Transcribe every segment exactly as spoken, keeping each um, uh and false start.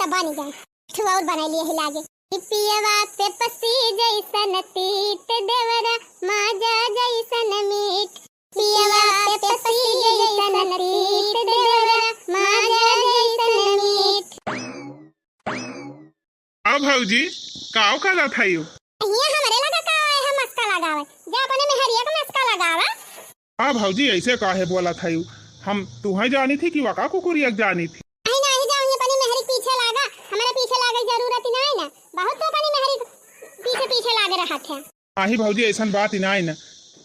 त बन गए। ठू और बनाई लिए ही लागे। पियवा पे पसी जैसन तीत, देवरा माजा जैसन मीठ। पियवा पे पसी जैसन तीत, देवरा माजा जैसन मीठ। आ भौजी, काव करत हयू? हिया हमरे लगा का आए है मस्का लगावे? जा अपने मेहरिया के मस्का लगावा। आ भौजी, ऐसे काहे बोलत हयू? हम तुहै जानी थी कि वका कुकुरिया के जानी थी? नहीं, नहीं जाऊँ, ये अपनी मेहरी पीछे लागा, हमारे पीछे लागे जरूरत ही नहीं ना। बहुत तो अपनी मेहरी पीछे पीछे लागे रहत है। आही भौजी, ऐसन बात ही नाई न।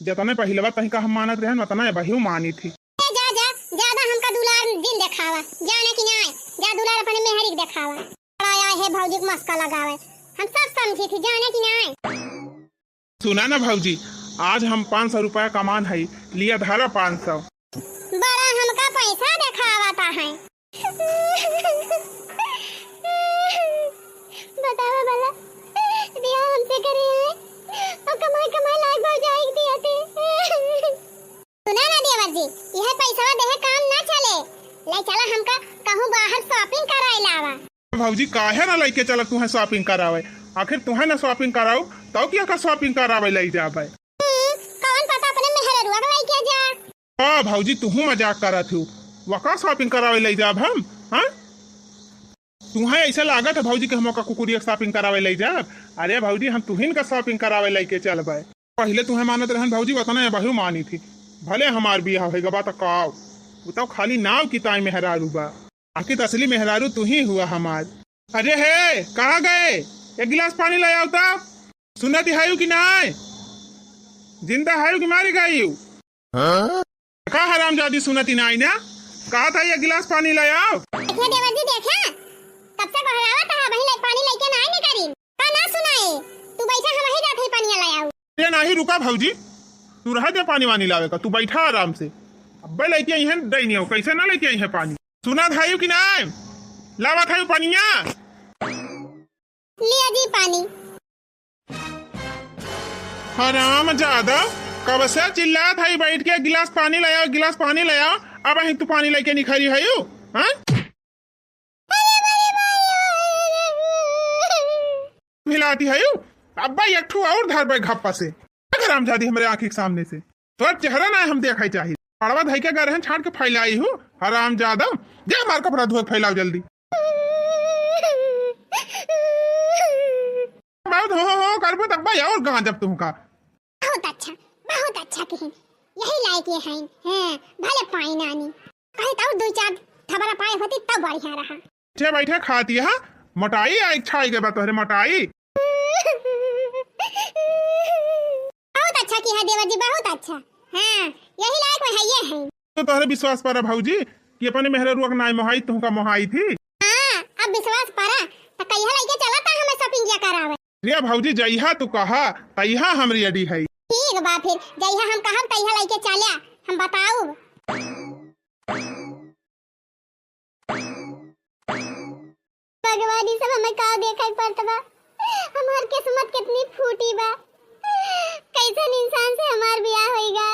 जतने पहिलवा तहिका हम मानत रहन, ओतने अबहियो मानी थी। ए, जा, जा, ज्यादा हमका दुलार जिन देखावा, जाने कि नाई? जा दुलार अपने मेहरी के देखावा। बड़ा आया है भौजी के मस्का लगावे, हम सब समझी थी, जाने कि नाई? सुना ना भौजी, आज हम पाँच सौ रुपया कमान है, लिया धरा पाँच सौ। बड़ा हमका पैसा देखावत है। बतावा भला, बियाह हमसे करे हैं और कमाए कमाए लायक भौजाई के दिया थे। सुना ना देवर जी, यह पैसवा देहे काम ना चले, ले चला हमका कहूँ बाहर shopping कराए लावा। भौजी, काहे ना लइके चला तुहे shopping करावे? आखिर तुहे ना shopping कराऊ, तौ किया का shopping करावे लइ जाबे? हम्म, कौन पता अपने मेहररुआ के लइके जा। आ भौजी, तुहू मजाक करत हू, वका shopping करावे लइ जाब हम, हाँ? तुहे ऐसे लागत है भौजी कि हम ओका कुकुरिया के shopping करावे लइ जाब? अरे भौजी, हम तुहिन का shopping करावे लइके चलबे। पहिले तुहे मानत रहन भौजी, ओतने अबहियो मानी थी। भले हमार बियाह होइ गबा त काव, उ तो खाली नाव की ताई मेहरारू बा। आखिर असली मेहरारू तुही हुआ हमार। अरे हे, कहाँ गए? एक गिलास पानी ले आओ तो। सुनत हयू कि नाय? जिंदा हयू कि मारी गयू? हाँ? का हरामजादी सुनत ही नाई ना? कहा था एक गिलास पानी ले आओ। देखिए देवर जी, देखिए, कब से गोहरावत है, वही ले पानी लेके ना आए निकरी। का ना सुनाए? तू बैठा, हम वही जात है पानी ले आओ। ये नाही, रुका भौजी, तू रह दे पानी वानी लावे का, तू बैठा आराम से। अब्बे लेके आई हैं डैनियो, कैसे ना लेके आई हैं पानी? सुना थायू कि नाय? लावा थायू पानिया। लिया जी पानी। हराम जादा, कब से चिल्लात है बैठ के, "गिलास पानी ले आओ, गिलास पानी ले आओ", अब ही तू पानी लेके निखरी है यू, हाँ? भिलाती है यू, अब्बा एक ठू और धरबे घप्पा से। हरामजादी हमरे आँखी के सामने से। तोर चेहरा ना हम देखे चाही। पड़वा धई के गरहन छाट के फैलाई हूँ, हरामजादा। जा हमार कपड़ा धोए के फैलाओ जल्दी। बहुत हो, हो, हो करबो तब भाई और गांजब तुमका। बहुत अच्छा, बहुत अच्छा किहिन। यही लायक ये हैं। हैं, भले पाई नानी। कहे तो दो चार थबरा पाए होती तब बढ़िया रहा। बैठे बैठे खाती है, मोटाई आई छाई गए बा तोहरे मोटाई। बहुत अच्छा किहा देवर जी, बहुत अच्छा। हाँ, यही लायक में है ये हैं। तो तोहरे विश्वास परा भौजी कि अपने मेहररुआ के नाई मोहाई तुमका मोहाई थी। हाँ, अब विश्वास परा, तो कहिया लेके चला था हमें shopping किया करावे। रे भौजी, जइहा तू कहा, तइहा हम ready है। ठीक बा फिर, जइहा हम कहब तइहा लेके चल्या, हम बताऊ। भगवान, ई सब हमें का देखे पड़त बा? हमार किस्मत कितनी फूटी बा, कैसन इंसान से हमार बियाह होइगा?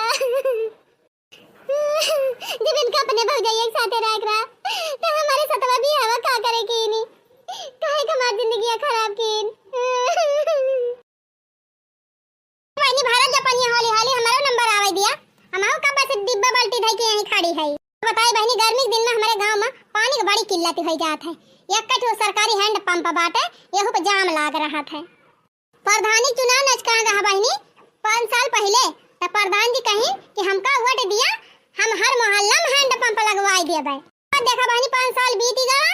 जब इनका अपने भौजैया के साथे रख रहा, तो हमारे सतवा बियाहवा का करे कीनी? काहे के हमार जिंदगिया खराब कीन? बहिनी, भरल जा पनिया हाली हाली, हमारो नंबर आवे दिया। हमहू का बस डिब्बा बाल्टी धई के यहीं खड़ी है। बताई बहिनी, गर्मी के दिन में हमारे गांव में पानी के बड़ी किल्लत हो जात है। एक ठो सरकारी hand pump बाटे, यहू पे जाम लाग रहत है। प्रधानी चुनाव नचकान रहा बहिनी, पाँच साल पहिले, त प्रधान जी कहीं कि हमका वोट दिया, हम हर मोहल्ला में hand pump लगवाई देबे। अब देखा बहिनी, पाँच साल बीत गवा,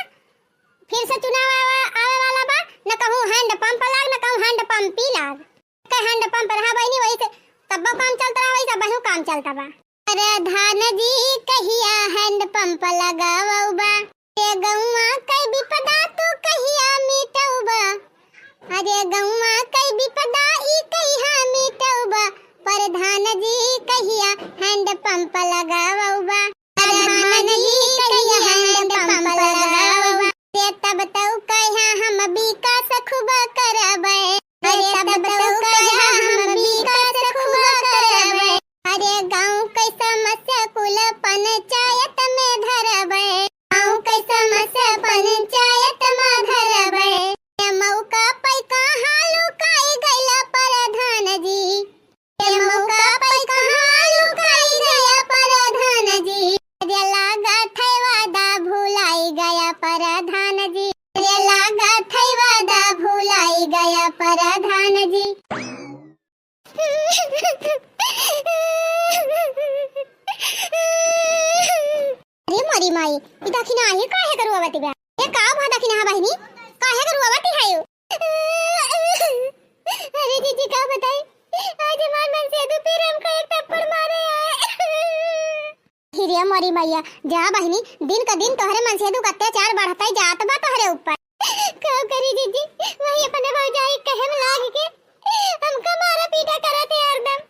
फिर से चुनाव आवे, आवे वाला बा, न कहूँ hand pump लाग, न कहूँ hand pump ही लाग। के hand pump रहा बहिनी, वही से तब्बो काम चलत रहा, वही से अबहू काम चलत बा। प्रधान जी कहिया hand pump लगावबा, ए गौवा कई विपदा तू कहिया मिटौबा, अरे गौवा कई विपदा ई कहिया मिटौबा, प्रधान जी कहिया hand pump लगावबा, प्रधान जी कहिया hand pump लगावबा, रे तब तौ कहिया हम विकास खूब करबै, रे तब तौ कहिया हम विकास खूब करबै। अरे गाँव कै समस्या कुल पंचायत में धरबै। गाँव कै समस्या पंचायत में अरे माई, ई दखिनहा ही काहे के रोवत बा? ए, का भा दखिनहा बहिनी? काहे के रोवत है? अरे जीजी, का बताई, आज हमार मनसेधू फिर हमका एक थप्पड़ मारे आए। हिरे मोरी मैया, जा बहिनी, दिन का दिन तोहरे मनसेधू का अत्याचार बढ़तै जात बा तोहरे ऊपर। का करी जीजी, वही अपने भौजाई कहे में लाग के हमका मारा पीटा करत है हरदम।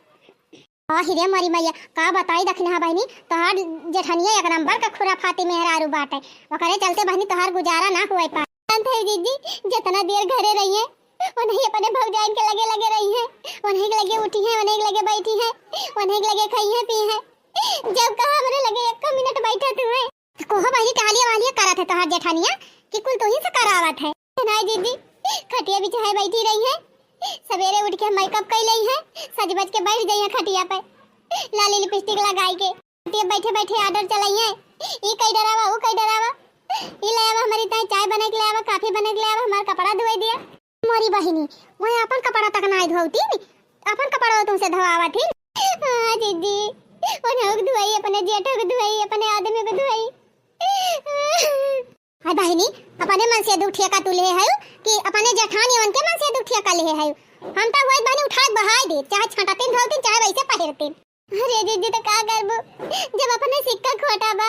आ, हिरे मोरी मैया, का बताई दखिनहा बहिनी, तोहार जेठनिया एक नंबर का खुराफाती मेहरारू बाटे। ओकरे चलते बहिनी तोहार गुजारा ना हुए पाए। जानत है जीजी, जितना देर घरे रही है, उन्हीं अपने भौजाइन के लगे लगे रही है, उन्हीं के लगे उठी है, उन्हीं के लगे बैठी है, उन्हीं के लगे खाई है पी है। जब कहा हमरे लगे एक मिनट बैठा तू है। कहो बहिनी, टहलिया वहलिया करत है तोहार जेठनिया कि कुल तू ही से करावत है? नहीं जीजी, खटिया बिछाए बैठी रही है, सवेरे उठ के मेकअप कई लई है, सज बज के बैठ जाई है खटिया पे, लाली लिपस्टिक लगाई के। खटिया बैठे बैठे ऑर्डर चलाई है, ई कई डरावा, ऊ कई डरावा, ई ले आवा हमारी ताई चाय बना के ले आवा, कॉफी बना के ले आवा, हमार कपड़ा धोए दिया। मोरी बहिनी, वही अपन कपड़ा तक नाई धोती, अपन कपड़ा तुमसे धोआवत ही। हाँ जीजी, उन्हें धोई, अपने जेठो के धोई, अपने आदमी के धोई। हाय बहिनी, अपने मनसेधू ठेका तू ले है कि अपने जेठानी उनके मनसेधू ठेका ले है? हम तो वही बहिनी उठा के बहाई दे, चाहे छंटातीन धोतीन, चाहे वैसे पहिरतीन। अरे जीजी, तो का करबू, जब अपने सिक्का खोटा बा,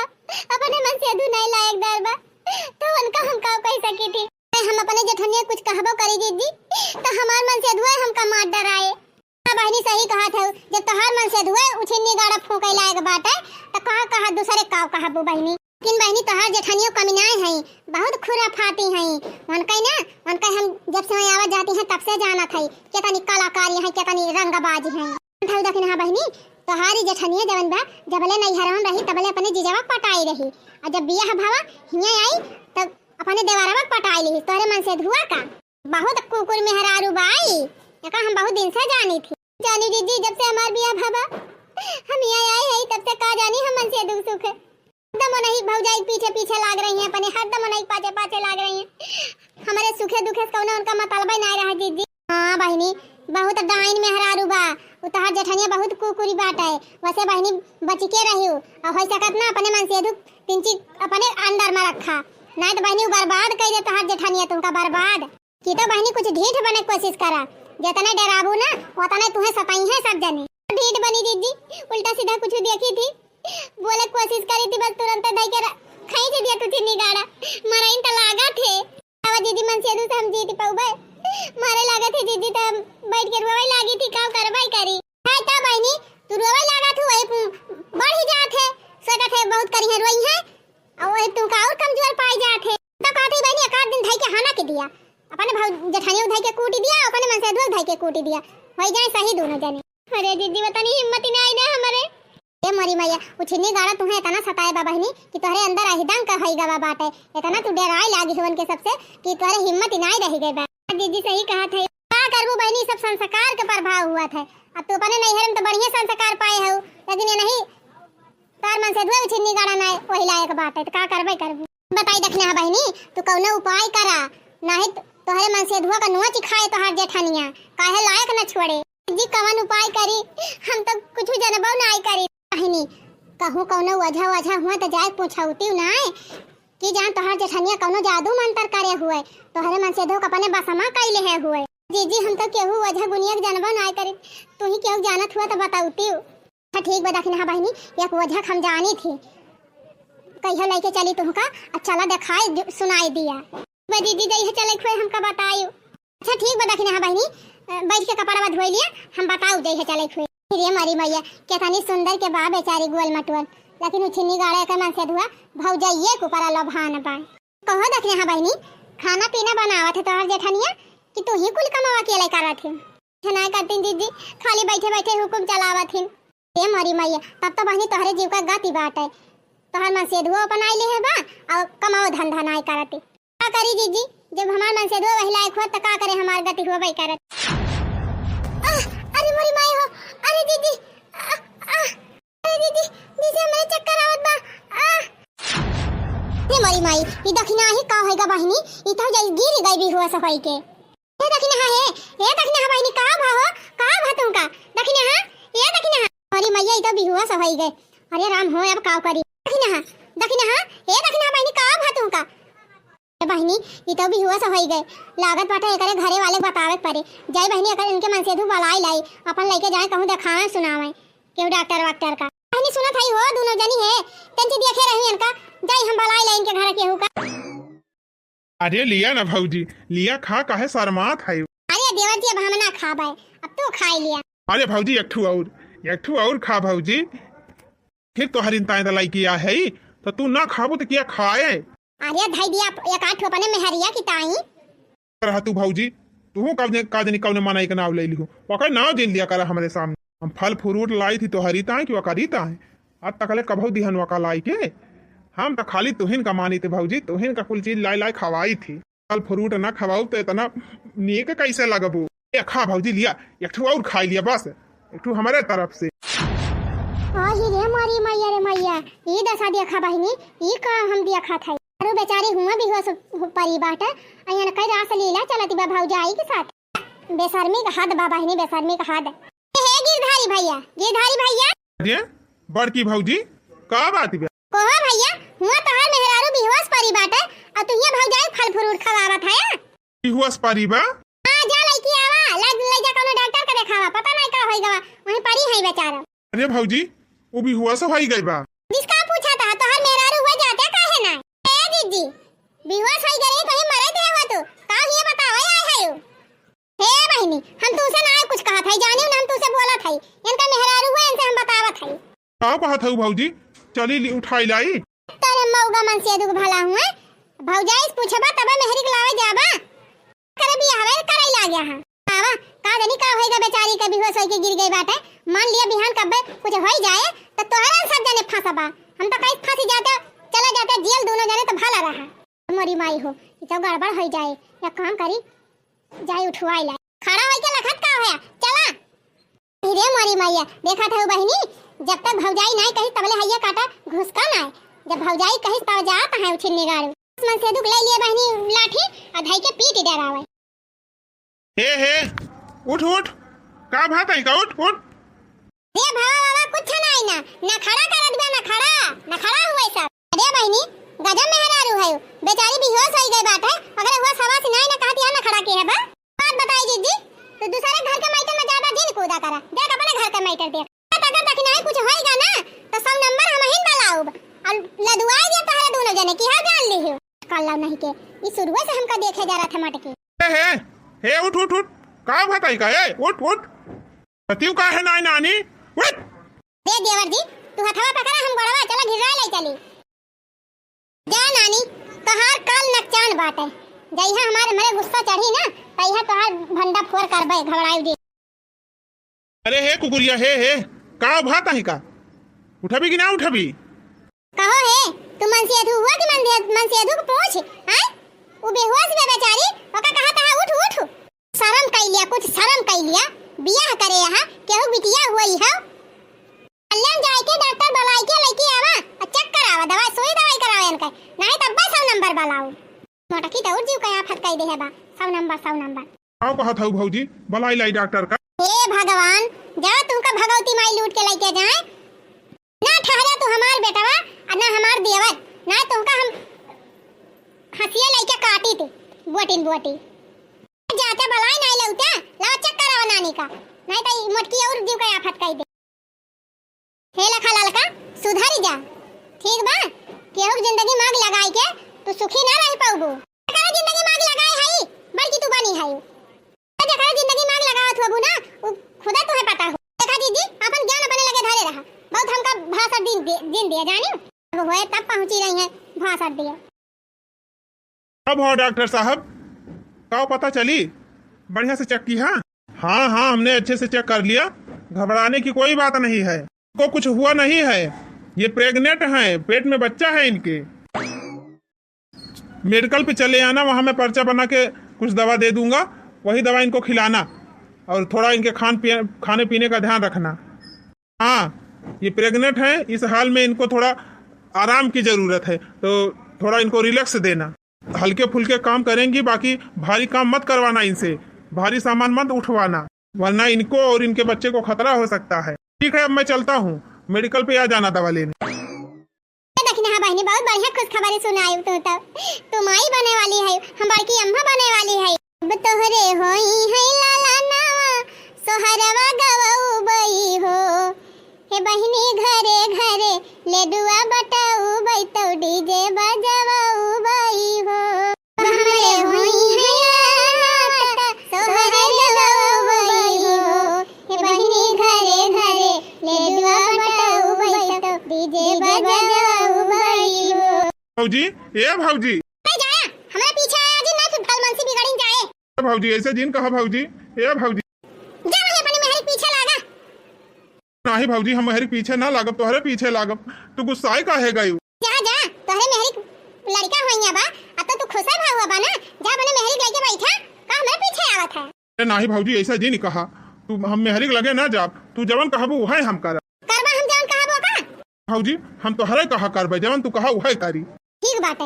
अपने मनसेधू नहीं लायकदार बा, तो उनका हम का कह सकी थी? हम अपने जेठनिया कुछ कहबो करी जीजी, तो हमार मनसेधुआ हमका मार डराए। हाँ बहिनी, सही कहत है, जब तोहार मनसेधुआ उछिन्नी गाड़ा फूंके लायक बाटे, तो कहा कहा दूसरे का कहबू बहिनी। लेकिन बहिनी, तोहार जेठनियो कमिनाए हैं, बहुत खुराफाती हैं। उनका ना, उनका हम जब से वहीं आवत जाती हैं, तब से जानत है, कितनी कलाकारी हैं, कितनी रंगबाज हैं। उठाऊ दखिनहा बहिनी, तोहारी जेठनिया जवन बा, जबले नैहरवा में रही, तबले अपने जीजावा पटाई रही, और जब बियाह भवा हियाँ आई, तब अपने देवरवा पटाई ली, तोहरे मनसेधुआ का। बहुत कुकुर मेहरारू बाई, एका हम बहुत दिन से जानी थी। जानी जीजी, जब से हमार बियाह भवा, हम यहाँ आए हैं, तब से का जानी हम मनसेधू सुख है। हरदम उन्हीं भौजाई के पीछे पीछे लाग रही हैं अपने, हरदम उन्हीं के पाछे पाछे लाग रही हैं। हमारे सुखे दुखे से कौनो उनका मतलबे ना रहा जीजी। हाँ बहिनी, बहुत डाइन मेहरारू बा। उ तोहार जेठनिया बहुत कुकुरी बाटे। वैसे बहिनी बच के रहियो। और हो सकत ना अपने मनसेधू तिनची अपने अंडर में रखा। नहीं तो बहिनी उ बर्बाद कर दे तोहार जेठनिया, तुमका बर्बाद। कि तो बहिनी कुछ ढीठ बने के कोशिश करा। जितने डराबू ना, उतने तुहे सताई है सब जने। ढीठ बनी जीजी, उल्टा सीधा कुछ देखी थी, बोले के कोशिश करी थी, बस तुरंत धई के र-, खींच दिया तू चिन्नी गाड़ा। मराइन तो लागा थे। आवा दीदी, मनसेधू से हम जीत पउबे? मारे लागत है दीदी, त हम बैठ के रोवे लागी थी, का करबै करी? है त बहिनी, तू रोवे लागत हू, वही बढ़ ही जात है, सोचत है बहुत करी है, रोई है, और वही तुमका और कमजोर पाई जात है। तो कहत ही बहिनी, एक आध दिन धई के हना के दिया, अपने भाव जेठानियों धई के कूटी दिया, अपने मनसेधू धई के कूटी दिया, होई जाए सही दोनों जने। अरे दीदी, बतानी हिम्मत ही ना आई ना हमारे। ए मोरी मैया, उ छिन्नी गाड़ा तुहे इतना सताए बा बहिनी कि तोहरे अंदर अहिदंग का होई गवा बाटे। इतना तू डराए लागी हुवन के सबसे कि तोहरे हिम्मत ही नाई रही गए बा। दीदी सही कहत है। का करबू बहिनी, सब संस्कार के प्रभाव हुआ था। अब तू अपने नैहर में तो बढ़िया संस्कार पाए हो, लेकिन ये नहीं, तोहर मनसेधुआ उ छिन्नी गाड़ा नाई वही लायक बाटे, तो का करबे करबू? बताई दखिनहा बहिनी, तू कौनो उपाय करा, नाहीं त तोहरे मनसेधुआ का नोच खाए तोहार जेठनिया, काहे लायक न छोड़े। जी कवन उपाय करी, हम तो कुछ जनबो नाई करी। बहिनी, कहूँ कौनो ओझा ओझा हुआ त जाए पूछौती नाई कि जान तोहार जेठनिया कौनो जादू मंतर करे हुए, तोहरे मनसेधुआ का अपने बसमा कैले है हुए। जीजी हम तो केहू ओझा गुनिया के जनबो नाई करी, तू ही केहू जानत हुआ त बतौती। अच्छा ठीक बा दखिनहा बहिनी, एक ओझा के हम जानी थी, कहियो लेके चली तुहका, अब चला देखाए दि-, सुनाई दिया। बा दीदी जइहे चले खुए हमका बतायु। अच्छा ठीक बा दखिनहा बहिनी, अ, बैठ के कपड़वा धोई लिया, हम बताऊ जइहे चले खुए। रे मरी मैया, केतनी सुंदर के बा बेचारी गोल मटोल, लेकिन उ छिन्नी गाड़ा के मनसेधुआ भौजाइये के ऊपर लोभान बा। कहो दखिनहा बहिनी, खाना पीना बनावत है तोहर जेठनिया कि तू ही कुल कमावा अकेले करत है? नाई करतीन जीजी, खाली बैठे बैठे हुकुम चलावत हिन। ए मोरी मैया, तब तो बहिनी तोहरे जीव का गति बाटे। तोहर मनसेधुआ अपन आइले है बा, और कमाओ धंधा नाई करती। का करी जीजी, जब हमार मनसेधुआ वही लायक हुआ, त का करे हमार गति हुआ बाई करत। आह, अरे मोरी माई हो, अरे जीजी, आह, आह, अरे जीजी, जीजी हमरे चक्कर आवत बा, आह। ए मोरी माई, ई दखिनहा ही का होइगा बहिनी, ई तो जई गिर गई बिहुआ से होई के। ए दखिनहा हे, ए दखिनहा बहिनी, का भा हो, का भा तुमका? दखिनहा, ए दखिनहा। अरे मैया, ई तो बिहुआ से होई गए। अरे राम हो, अब का करी? दखिनहा, दखिनहा, हे दखिनहा बहिनी, का भा तुहका? ए बहिनी, ई तो बिहुआ से होई गए। लागत बाटे एकरे घरे वाले के बतावे के परे। जाई बहिनी, एकर, इनके मनसेधु बलाई लाई, अपन लइके जाए कहूँ देखावे सुनावे केहू डॉक्टर वाक्टर का। बहिनी सुनत हई हो, दुनो जनी है, तंची देखे रही इनका। जाई हम बलाई लाई इनके घर केहू का। अरे लिया ना भौजी, लिया खा, काहे शर्मात है? अरे देवर जी, अब हम ना खाबे, अब तू खाई लिया। अरे भौजी, एक ठू और, एक ठू और खा भौजी। फिर तोहरिन ताई त लइकी आ है, तो तू ना खाबू तो क्या खाए? अरे धई दिया एक आध ठो अपने मेहरिया की ताई। रहा तू भौजी, तू का जनी, का जनी कौने मनई के नाव ले लिहू, ओकर नाव जिन लिया करा हमरे सामने। हम फल फ्रूट लाई थी तोहरी ताई कि ओकरी ताई, आज तकले कभौ दिहन ओका लाई के। हम तो खाली तुहिन का मानी थी भौजी, तुहिन का कुल चीज लाई लाई खवाई थी। फल फ्रूट ना खवाऊ तो इतना नीक कैसे लगबू? ए, खा भौजी, लिया, एक ठो और खाई लिया बस, एक ठो हमारे तरफ से। आही रे मोरी मैया रे मैया, ई दशा देखा बहिनी, ई का हम देखा था। अरे बेचारी हुआ बेहोश परी बाटे, अइहन कई रास लीला चलती बा भौजाई के साथ। बेशर्मी का हद बा बहिनी, बेशर्मी का हद। हे गिरधारी भैया, गिरधारी भैया। अरे बड़की भौजी, का बात बा? कहो भैया, हुआ तोहार मेहरारू बेहोश परी बाटे, और तू हियां भौजाई फल फ्रूट खवावत है? बेहोश परी बा? हाँ, जा लइकी आवा, ले, ले जा कौनो डॉक्टर के देखावा, पता नहीं का होई गवा, वहीं परी है बेचारा। अरे भौजी, वो बेहोश होई गई बा। जिसका पूछा था, तोहार मेहरारू हुआ जाते काहे ना? ए जीजी, बेहोश होई गई, कहीं मरे दे हो तू, का ये बताओ, आए है यू? हे बहिनी, हम तुमसे ना कुछ कहा था, जानियो ना हम तुमसे बोला था, इनका मेहरारू हुआ, इनसे हम बतावत है। का कहत हऊ भौजी? चली ली, उठाई लाई। तोरे मौगा मनसेधु के भला हुए, भौजाई से पूछबा तबे मेहरी के लावे जाबा। करे बियाहवे करे लाग गया है। आवा, का जानी का होइगा बेचारी के बेहोश होइके गिर गई बाटे। मान लिया बिहान कब्बे कुछ होई जाए तो तोहरा सब जने फंसबा। हम तो कहीं फंसी जाते, चला जाते जेल दोनों जने तो भला रहा। मोरी माई हो, ई तो गड़बड़ होई जाए। एक काम करी, जाई उठवाई लाई। खड़ा होइके लखत का होया, चला। अरे मोरी मैया, देखा था बहिनी, जब तक भौजाई नाई कही तबले हैया काटा घुसका नाई। जब भौजाई कही तब जात है उछिन निगार। मनसेधु के ले लिए बहिनी लाठी, आ धई के पीट डरावे। हे, हे, उठ, उठ, का बात है का? उठ, उठ। रे बाबा, बाबा, कुछ नाई ना, ना खड़ा करत बा, ना खड़ा, ना खड़ा हुए सब। अरे बहिनी, गजब मेहरारू है, बेचारी बेहोश होई गई बाटे, अगर हुआ सवा से नाई ना कहती है, ना खड़ा के है बा। बात बताई जीजी, तू दूसरे घर के मैटर में ज्यादा जिन कूदा करा, देख अपने घर के मैटर देख। अगर दखिनाई कुछ होइगा ना, तो सौ नंबर हम ही बलाउब। और लदुआई दिया तोहरे दोनों जने की हाल जान ली हो। कल्ला नहीं के, ई शुरुए से हमका देखे जा रहा था मटकी। ए, हे, हे, उठ, उठ, उठ, का बताई का, ए, उठ, उठ। पतिव का है नाई नानी, उठ। दे देवर जी, तू हथवा पकड़ा, हम गोड़वा, चला घिरा ले चली। जा नानी, तोहार काल नकचान बाटे। जइहा हमारे मरे गुस्सा चढ़ी ना, तइहा तोहार भंडा फोर करबे, घबराई जी। अरे हे कुकुरिया, हे, हे, का बात है का? उठबी कि ना उठबी? कहो हे, तू मनसेधु हुआ कि मनदे-, मनसेधु के पूछ, हैं? उ बेहोश बे बेचारी, ओका कहा तहा उठ, उठ। शरम कइ लिया, कुछ शरम कइ लिया। बियाह करे यहाँ, केहू बिटिया हुई है। कल्याण जाए के डॉक्टर बुलाए के लेके आवा, और चेक करावा, दवाई, सुई दवाई करावा इनका। नहीं तब बस सौ नंबर बुलाओ। मोटकी तो और जीव का आफत कइ दे है बा, सौ नंबर, सौ नंबर। का कहत हऊ भौजी, बलाई लाई डॉक्टर का। हे भगवान, जा तुमका भगवती माई लूट के लेके जाए। ना ठहरे तू हमार बेटवा, और ना हमार देवर, ना तुमका हम हंसिया लेके काटी थी, बोटिन बोटी। जाते बलाई नहीं लौटे, लाओ चेक कराओ नानी का, नहीं तो ई मोटकी और जीव का आफत कइ दे। हे लखा ललका, सुधर जा, ठीक बा? केहू के जिंदगी माग लगाई के तू सुखी ना रह पाउबू। जेकरा जिंदगी माग लगाए हई, बड़की तू बनी हई। तो जेकरा जिंदगी माग लगावत होबू ना, उ खुदा तुहे पता हो। देखा जीजी, अपन ज्ञान अपने लगे धरे रहा। बहुत हमका भाषण दिन दे, दिन दिया जानी। अब होए तब पहुंची रही है भाषण दिए। अब हो डॉक्टर साहब, का पता चली? बढ़िया से चेक किहा? हाँ, हाँ, हमने अच्छे से चेक कर लिया, घबराने की कोई बात नहीं है, को कुछ हुआ नहीं है, ये प्रेग्नेंट हैं, पेट में बच्चा है इनके। मेडिकल पे चले आना, वहाँ मैं पर्चा बना के कुछ दवा दे दूंगा, वही दवा इनको खिलाना और थोड़ा इनके खान पी-, खाने पीने का ध्यान रखना। हाँ, ये प्रेग्नेंट हैं, इस हाल में इनको थोड़ा आराम की ज़रूरत है, तो थोड़ा इनको रिलैक्स देना। हल्के फुल्के काम करेंगी, बाकी भारी काम मत करवाना इनसे, भारी सामान मत उठवाना, वरना इनको और इनके बच्चे को खतरा हो सकता है। ठीक है, अब मैं चलता हूँ, मेडिकल पे आ जाना दवा लेने। ए दखिनहा अरे बहुत बढ़िया खुशखबरी सुनाई तू तो। तू माई बने वाली है, हम बड़की अम्मा बने वाली है। अब तोहरे होई है लाला नावा, सोहरवा गवउबई हो। हे बहिनी घरे घरे लेडुआ बटउबई तउ डीजे बजउबई हो। हमरे होई है लाला नावा, सोहर गवउबई हो। हे बहिनी घरे घरे लेडुआ बटउबई तउ डीजे बजउबई हो। भौजी, ए भौजी। नहीं जाया, हमरे पीछे आया जी, नहीं फिर भलमनसी बिगड़िन जाए। ए भौजी, ऐसे जिन कहा भौजी, ए भौजी। जा वहीं अपने मेहर के पीछे लागा। नाही भौजी, हम मेहर के पीछे ना लागब, तोहरे पीछे लागब। तू गुस्साए काहे गयू? जा, जा, तोहरे मेहर के लड़का होइया बा, अब तो तू खुशे भा हुआ बा ना। जा अपने मेहर के लइके बैठा, का हमरे पीछे आवत है? ए नाही भौजी, ऐसा जिन कहा। तू हम मेहर के लगे ना जाब, तू जवन कहबू वही हम करब। करबा हम जवन कहबो का? भौजी, हम तोहरे कहा करबे, जवन तू कहा उहे करी। ठीक बाटे,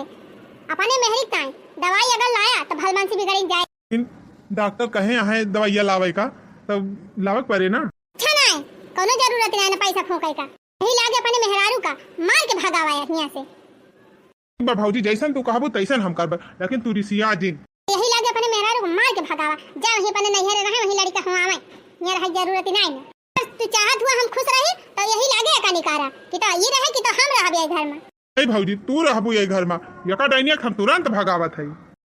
अपने मेहरी ताई दवाई अगर लाया तो भलमनसी बिगड़िन जाए। इन डॉक्टर कहे आहे दवाइया लावे का, तब लावे के परे ना। अच्छा ना है, कौनो जरूरत ना है ना पैसा फूंके का। यही लागे अपने मेहरारू का मार के भगावा है हियां से। बा भौजी, जैसन तू कहबू तैसन हम करबे, लेकिन तू रिसिया जिन। यही लागे अपने मेहरारू को मार के भगावा, जा वहीं अपने नैहरे रहे, वहीं लड़का हुआवे, यहाँ रहे जरूरत ही ना है ना। तू चाहत हुआ हम खुश रही, तो यही लागे एका निकारा, कि तो ई रहे, कि तो हम रहब ये घर में। ए भौजी, तू रहबू ये घर में, एका डैनिया के हम तुरंत भगावत हई।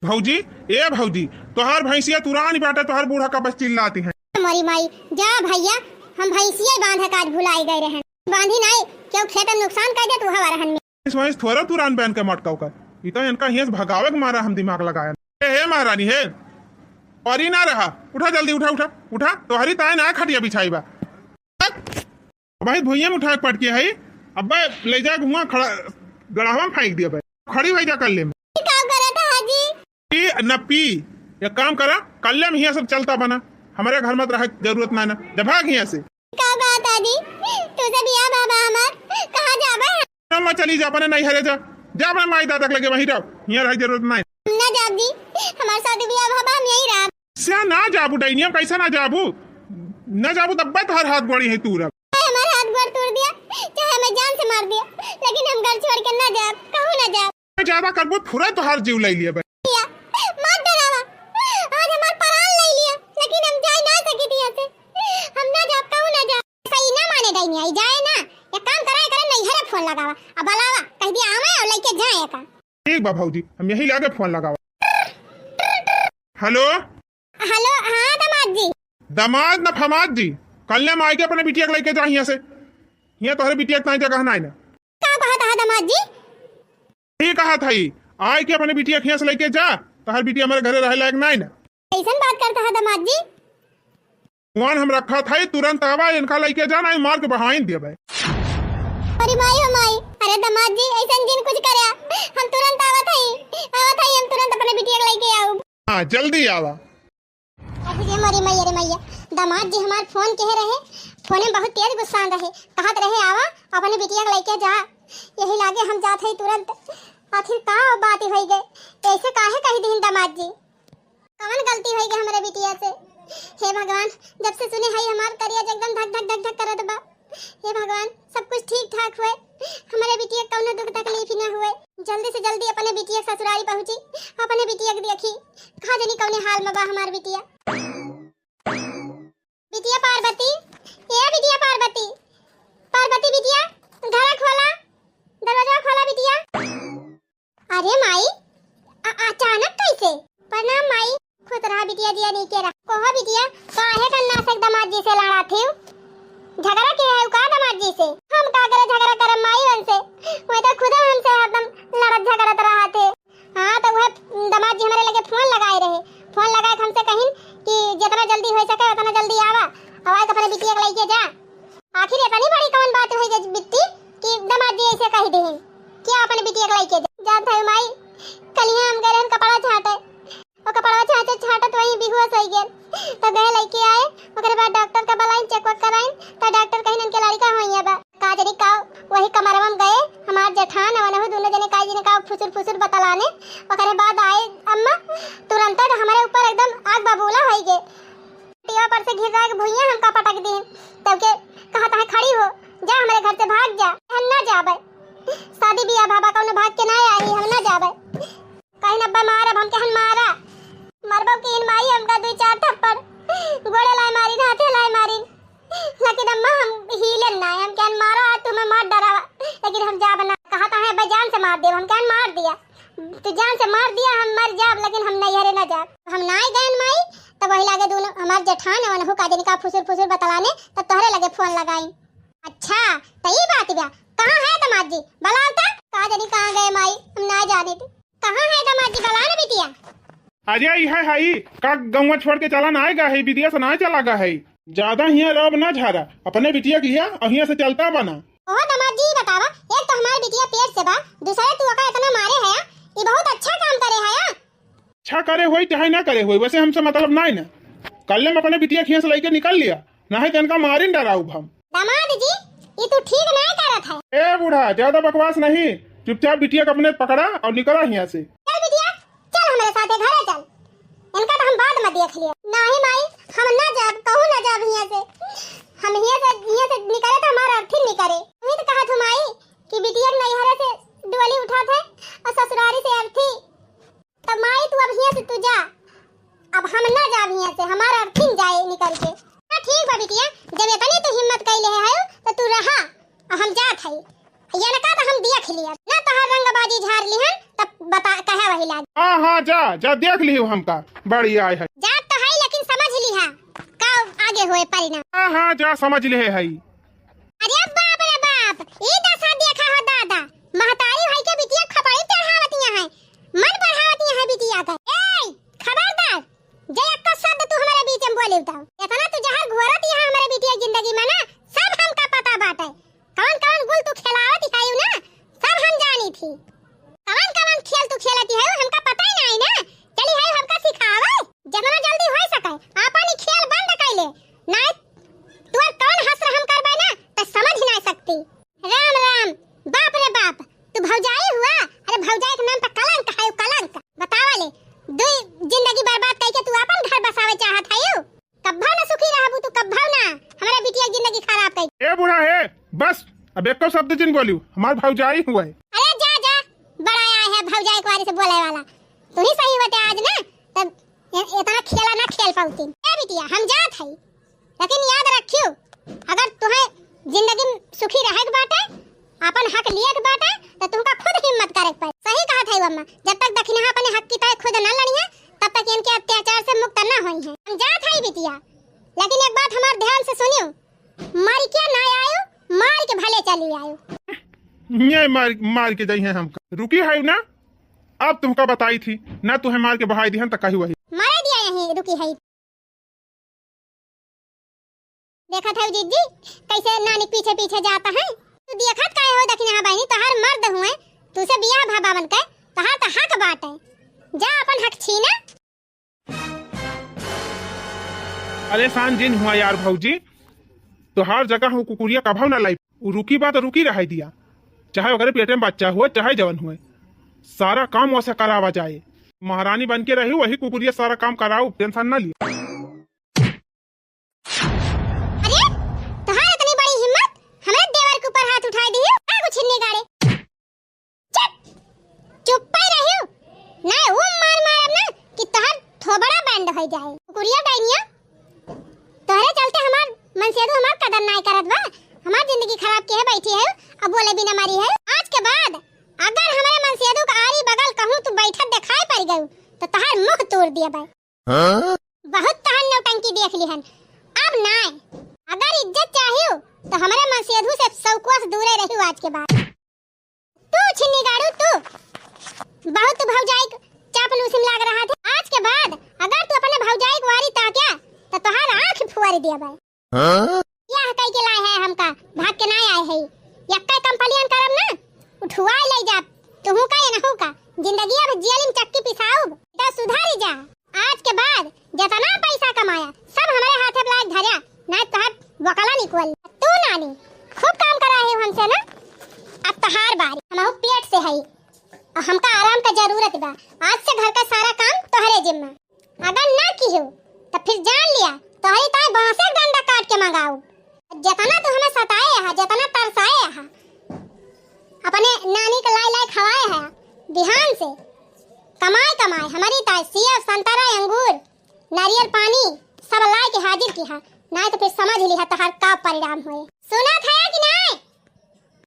भौजी, ए भौजी, तोहार भैंसिया तुरानी बाटे, तोहार बूढ़ा का बस चिल्लाती है। मोरी माई, जा भैया, हम भैंसिया बांधे काज भुलाई गए रहन। बांधी नाई, क्यों खेत में नुकसान कर दे तू हवा रहन में। इस वहीं थोड़ा तुरान बहन के मटकाऊ कर, ई तो इनका हियस भगावे के मारा हम दिमाग लगाया। ए, हे महारानी, हे, परी ना रहा, उठा जल्दी, उठा, उठा, उठा, तोहरी ताए ना खटिया बिछाई बा। भाई भुइया में उठा के पटके है, अब्बे ले जा हुआ खड़ा, गड़ावा में फेंक दिया भाई। खड़ी भाई जा कल्ले में। का करत है हाजी? पी न पी, एक काम करा, कल्ले में हिया सब चलता बना, हमारे घर मत रहे जरूरत ना ना, जा भाग हिया से। का बात हाजी? तू से बिया बाबा हमार, कहाँ जाबे? ना, मैं चली जा अपने नैहरे जा, जा अपने माई दादा के लगे वहीं रह, हिया रहे जरूरत ना। ना जाब जी, हमार शादी बिया बाबा हम यहीं रहब। से ना जाबू डैनिया, कैसे ना जाबू? ना जाबू तब तोहर हाथ गोड़ी है तू रब। चाहे हमार हाथ गोड़ तोड़ दिया, चाहे हमें जान से मार दिया, लेकिन हम घर छोड़ के ना जाब, कहूँ ना जाब। ज्यादा करबू थोड़ा तोहार जीव ले लिया बे। या, मत डरावा, आज हमार प्राण ले लिया, लेकिन हम जाए ना सकी थी यहाँ से। हम ना जाब, कहूँ ना जाब। सही ना माने डैनिया, ई जाए ना, एक काम करा, एकरे नैहरे फोन लगावा, अब बुलावा, कह दिया आवे और लेके जाए का। ठीक बा भौजी, हम यही लागे फोन लगावा। हेलो। हेलो, हाँ दामाद जी। दामाद न फमाद जी, कल्ले में आइके अपने बिटिया के लेके जा हियां से। हियां तोहरे बिटिया के ताई जगह नाई ना। का कहत हा दामाद जी? ठीक कहत हई, आइके अपने बिटिया के हियां से लेके जा, तोहर बिटिया हमारे घरे रहे लायक नाई ना। कैसन बात करत हा दामाद जी? फोन हम रखत हई, तुरंत आवा, इनका लेके जा, नाई मार के बहाइन देबे। अरे माई हो माई, अरे दामाद जी, ऐसन जिन कुछ करया, हम तुरंत आवत हई, आवत हई, हम तुरंत अपने बिटिया के लेके आऊ। हाँ, जल्दी आवा। अरे रे मोरी मैया रे मैया, दामाद जी हमार फोन कहे रहे, फोने में बहुत तेज गुस्सा रहे, कहत रहे आवा अपने बिटिया के लेके जा, यही लागे हम जात हई तुरंत। आखिर का बात होई गए, ऐसे काहे कही दीन दामाद जी? कवन गलती होई गई हमरे बिटिया से? हे भगवान, जब से सुने हई हमार करिया एकदम धक धक धक धक करत बा। हे भगवान, सब कुछ ठीक ठाक हुए, हमरे बिटिया के कौनो दुख तकलीफ ही ना हुए। जल्दी से जल्दी अपने बिटिया के ससुरारी पहुँची, अपने बिटिया के देखी, कहाँ जनी कौने हाल में बा हमार बिटिया। बिटिया पार्वती, ए बिटिया पार्वती, पार्वती बिटिया, घरा खोला, दरवाजा खोला बिटिया। अरे माई, अ-, अचानक कैसे? प्रणाम माई। खुश रहा बिटिया, जिया नीके रहा। कहो बिटिया, काहे का नासक दामाद जी से लड़ा थी? झगड़ा के है का दामाद जी से? हम का करे झगड़ा करम माई उनसे? वही तो खुदा हमसे हरदम लड़त झगड़त रहा थे। हाँ, तो वह दामाद जी हमारे लगे फोन लगाए रहे। फोन लगा के हमसे कहिन कि जितना जल्दी हो सके उतना जल्दी आवा, आवा के अपने बिटिया के लेके जा। आखिर इतनी बड़ी कौन बात हुई गई बिट्टी कि दामाद जी ऐसे कह देहिन कि अपने बिटिया के लेके जा? जानत है माई, कलिया हम गए रहन कपड़ा छाटे, वो कपड़ा छाटे छाटत वहीं बेहोश हो गए, तो गए लेके आए। ओकरे बाद डॉक्टर का बुलाइन, चेक वेक कराइन, तो डॉक्टर कहिन इनके लड़का होइया बा। का जनी का वही कमरवा में गए हमार जेठान और नहु दोनों जने का जने का फुसुर फुसुर बतलाने। ओकरे बाद आए अम्मा, तुरंत हमारे ऊपर एकदम आग बबूला होई गए। टीवा पर से गिर रहा है भुइयां हमका पटक दीन। तब के कहा तहा खड़ी हो, जा हमारे घर से भाग जा, हम ना जाबे। शादी बियाह बाबा का तू जान से मार दिया, हम मर जाब, लेकिन हम नैहरे ना जाब। हम नाई गयन माई, तब वही लागे दोनों हमार जेठान है, उनहु का जनी का फुसुर फुसुर बतलाने, तब तोहरे लगे फोन लगाई। अच्छा, त ई बात बा, कहाँ है दामाद जी? बलाव त। का जनी कहाँ गए माई, हम ना जाने थे। कहाँ है दामाद जी, बलाव ना बिटिया। अरे, ई है, है ई। का गौवा छोड़ के चला ना आएगा है, विदेश ना चला गा है। ज्यादा हियाँ रब ना झारा, अपने बिटिया के हियाँ और हियाँ से चलता बना। ओहो दामाद जी, बतावा, एक तो हमार बिटिया पेट से बा, दूसरे तू ओका इतना मारे है, ई बहुत अच्छा काम करे है। अच्छा करे होई चाहे ना करे होई, वैसे हमसे मतलब नाई ना। कल्ले में अपने बिटिया के हियाँ से लेके निकल लिया, ना है तो इनका मारिन डराउब हम। दामाद जी, ई तू ठीक नाई करत है। ए बूढ़ा, ज्यादा बकवास नहीं, चुपचाप बिटिया के अपने पकड़ा और निकला हियाँ से। चल बिटिया, चल हमरे साथे घरे चल, इनका तो हम बाद में देख लिया। नहीं माई, हम ना जाब, कहूँ ना जाब हियाँ से। हम हियाँ से, हियाँ से निकले तो हमार अर्थी निकले। तू ही तो कहत हो माई कि बिटिया के नैहरे से डोली उठात है और ससुरारी से अर्थी। तब माई तू अब हियाँ से तू जा, अब हम ना जाब हियाँ से, हमार अर्थी जाए निकल के। हाँ ठीक बा बिटिया, जब इतनी तू हिम्मत कैले है, है तो तू रहा, अब हम जात है। ये ना का तो हम देख लिया ना, तोहार रंगबाजी झाड़ लिहन, तब बता कहे वही लाग। हाँ, हाँ, जा, जा, देख लियो हमका, बड़ी आए है। जात तो है, लेकिन समझ लिहा, का आगे होए परिणाम। हाँ, हाँ, जा, समझ लिहे है। अरे बाप रे बाप, ई दशा देखा हो दादा, महतारी भाई के बिटिया खपड़ी चढ़ावतिया है, मन बढ़ावतिया है बिटिया का। ए, खबरदार, जे एक्को शब्द तू हमारे बीच में बोले तो, इतना तू जहर घोरत यहाँ हमारे बिटिया जिंदगी में ना, सब हमका पता बाटे। कवन कवन गुल तू खेलावत है ना, सब हम जानी थी। कवन कवन खेल तू खेलत है, हमका पता ही नहीं ना। चली है हमका सिखावे, जितना जल्दी हो सके, आपन ही खेल बंद कर ले, नहीं तोर कौन हश्र हम करबे ना, तो समझ नहीं सकती। राम राम, बाप रे बाप, तू भौजाई हुआ? अरे भौजाई के नाम पे कलंक है, कलंक। बतावा ले, दुई जिंदगी बर्बाद करके तू अपन घर बसावे चाहत है? कब्भा ना सुखी रहबू तू, कब्भा ना। हमारा बिटिया के जिंदगी खराब कर। ए बूढ़ा है, बस, अब एको शब्द जिन बोलियो, हमार भौजाई हुआ है। अरे जा, जा, बड़ा आया है भौजाई के बारे से बोले वाला। तू ही सही होते आज ना, तब इ-, इतना खेला ना खेल पाउती। ए बिटिया, हम जात है, लेकिन याद रखियो, अगर तुम्हें जिंदगी में सुखी रहे के बाटे, अपन हक लिए के बाटे, तो तुमका खुद हिम्मत करे के पड़े। सही कहत है अम्मा, जब तक दखिनहा अपने हक की ताई खुद न लड़िहे, तब तक इनके अत्याचार से मुक्त न होई हैं। हम जात है बिटिया, लेकिन एक बात हमार ध्यान से सुनियो, मर के ना आयो, मार के भले चली आयो। ये मार, मार के जाई है हमका। रुकी है ना, अब तुमका बताई थी ना, तुम्हें मार के बहाई दिहन त कही वही। मारे दिया यहीं रुकी है। देखत है जिज्जी, कैसे नानी पीछे पीछे जाता है। तू देखत काहे हो दखिनहा बहिनी, तोहार मर्द हुए, तू से बियाह भा बावन के, तोहार तो हक बाटे, जा अपन हक छीना। अरे सान जिन हुआ यार भौजी, तोहार जगह हो कुकुरिया कभव ना लाई। उ रुकी बा तो रुकी रहे दिया, चाहे ओकरे पेटे में बच्चा हुए चाहे जवन हुए, सारा काम वैसे करावा जाए। महारानी बन के रही, वही कुकुरिया सारा काम कराओ, टेंशन ना लिया। अरे, तोहार इतनी बड़ी हिम्मत, हमरे देवर के ऊपर हाथ उठाई दी, का कुछ हिन्ने गाड़े? चुप! चुप्पे रहियो। ना ऊ मार मारब ना कि तोहर थोबड़ा बंद हो जाए। कुकुरिया डाइनिया, तोहरे चलते हमार मनसेदू हमार कदर नाय करत बा। हमार जिंदगी खराब के है बैठी है, अब बोले बिना मारी है। आज के बाद अगर हमरे मनसेदू का आरी बगल कहूँ तू बैठत दिखाई पड़ गयू, तो तोहार मुंह तोड़ दिया बा। हाँ? बहुत तहन नौटंकी देख लिहन, अब नाय। अगर इज्जत चाहियो, तो हमरे मनसेधू से सौ कोस दूरे रहियो आज के बाद। तू छिन्नी गाड़ू, तू बहुत भौजाई क चापलूसी में लाग रहा थे। आज के बाद अगर तू अपने भौजाई के वारी ताक्या, तो तोहार आँख फुआरी दिया बाय। हाँ? बियाह कई के लाए है हमका, भाग के ना आए है। यक्का कंप्लेन करब ना, उठवाए ले जाब। तुहू का या नहू का, जिंदगी अब जेल में चक्की पिसाउब। तो सुधर जा, आज के बाद जितना पैसा कमाया, सब हमरे हाथे लायक धर्या, ना तोहार वकला निकल। तू नानी, खूब काम करा है हमसे ना, अब तोहार बारी, हमहू पेट से है, और हमका आराम का जरूरत बा। आज से घर का सारा काम तोहरे जिम्मा। अगर ना किहो, तो फिर जान लिया, तोहरी ताई बांसे के डंडा काट के मंगाऊ। जितना तू हमें सताए हा, जितना तरसाए हा, अपने नानी के लाई लाई खवाए हा, बिहान से कमाए कमाए हमारी ताई सेब, संतरा, अंगूर, नारियल पानी सब लाई के हाजिर किहा, नाय तो फिर समझ लिहा तोहार का परिणाम होए। सुना था कि नाय?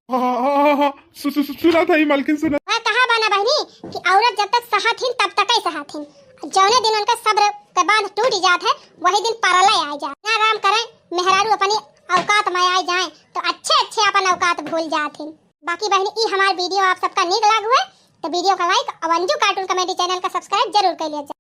हाँ, हाँ, हाँ, हाँ, हाँ, सु-, सु-, सु-, सुना था ही मालकिन, सुना। वह कहा बना बहनी कि औरत जब तक सहत हिन, तब तक ही सहत हिन। जौने दिन उनका सब्र के बांध टूट जात है, वही दिन परलय आ जात। ना राम करे, मेहरारू अपनी औकात में आ जाए, तो अच्छे अच्छे अपन औकात भूल जात हिन। बाकी बहनी, ई हमार video आप सबका नीक लाग हुए, तो video का like और अंजू cartoon comedy channel का subscribe जरूर कर लिया जाए।